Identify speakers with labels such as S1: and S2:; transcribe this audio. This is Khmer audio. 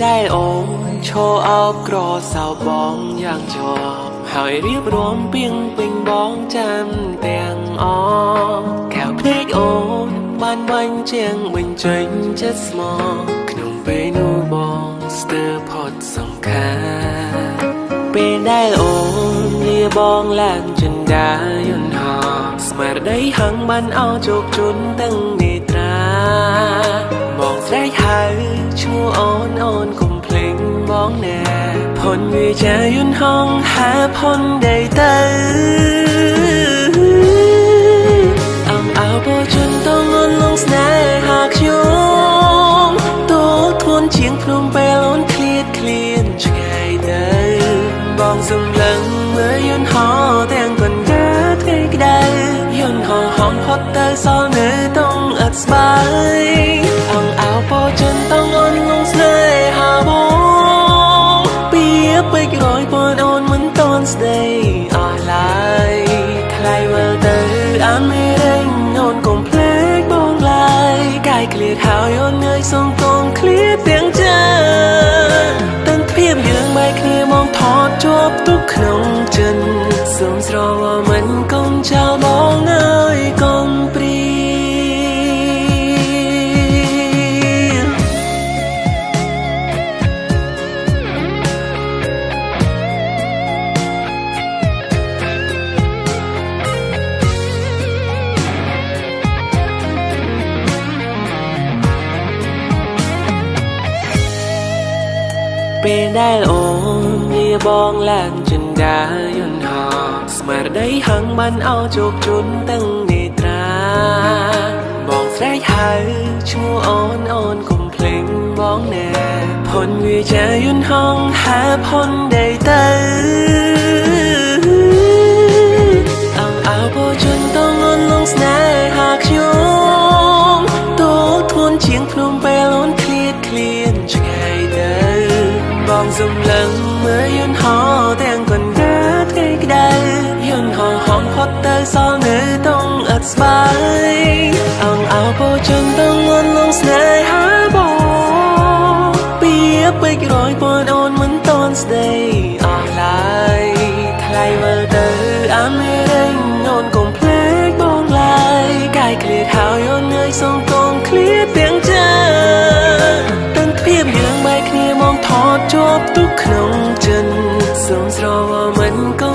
S1: ដែលអូនឈរអោបក្រសោបបងយ៉ាងជាប់ហើយរៀបរាប់ពីងពេញបងចាំទាំងអកែវភ្នែកអូនបានបាញ់ជាងបញ្ចេញចិត្តស្មោក្នុងពេលនោះបងស្ទើរផុតសង្ខារពេលដែលអូនលាបងឡើងចិន្តាយន្តហោះស្មារតីហឹងបានអោជោគជន់ទាំងនេត្រាបងស្រែកហៅឈ្មោះអូនអូនកុំភ្លេងបងណាផុនវាចាយន្តហងហាផុនដេទៅអងអោបជន់តងអូនលងស្នេហាខ្ញុំទូធ្ងន់ជាងភ្នំពេលអូនឃ្លាតឃ្លានឆ្ងាយទៅបងសម្លឹងមើលយន្តហោទាំងកណ្ដាលថ្ងៃក្តៅយន្តហោហងផុតទៅសល់នៅតងឥតស្បាយអងអោបជន់តងអូនលងស្នេហាបងពីពេចរយពនអូនមិនតន់ស្ដីអស់ឡើយថ្លៃមើលទៅអាមេរិកអូនកុំភ្លេចបងឡើយកាយឃ្លាតហើយអូននឿយសូមកុំឃ្លាតទាំងចិត្តទាំងភាពយើងបែកគ្នាមកថតជាប់ទុកក្នុងចិនសូមស្រវមិនកុំចោលបងអើយកុំព្រា ពេលដែលអូនលាបងឡើងចិន្តាយន្តហោះស្មារតីហឹងបានអោជោគជន់ទាំងនេត្រាបងស្រែកហៅឈ្មោះអូនអូនកុំភ្លេងបងណាផុនវាចាយន្តហងហាផុនដេទៅអងអោបជន់តងអូនលងស្នេហាខ្ញុំទូធ្ងន់ជាងភ្នំពេលអូនឃ្លាតឃ្លានឆ្ងាយទៅបងសម្លឹងមើលយន្តហោទាំងកណ្ដាលថ្ងៃក្តៅយន្តហោហងផុតទៅសល់នៅតងឥតស្បាយអងអោបជន់តងអូនលងស្នេហាបងពីពេចរយពនអូនមិនតន់ស្ដីអស់ឡើយថ្លៃមើលទៅអាមេរិកអូនកុំភ្លេចបងឡើយកាយឃ្លាតហើយអូននឿយសូមកុំឃ្លាតទាំងចិត្តទាំងភាពយើងបែកគ្នាមកថតជាប់ទុកក្នុងចិនសូមស្រវមិនកុំ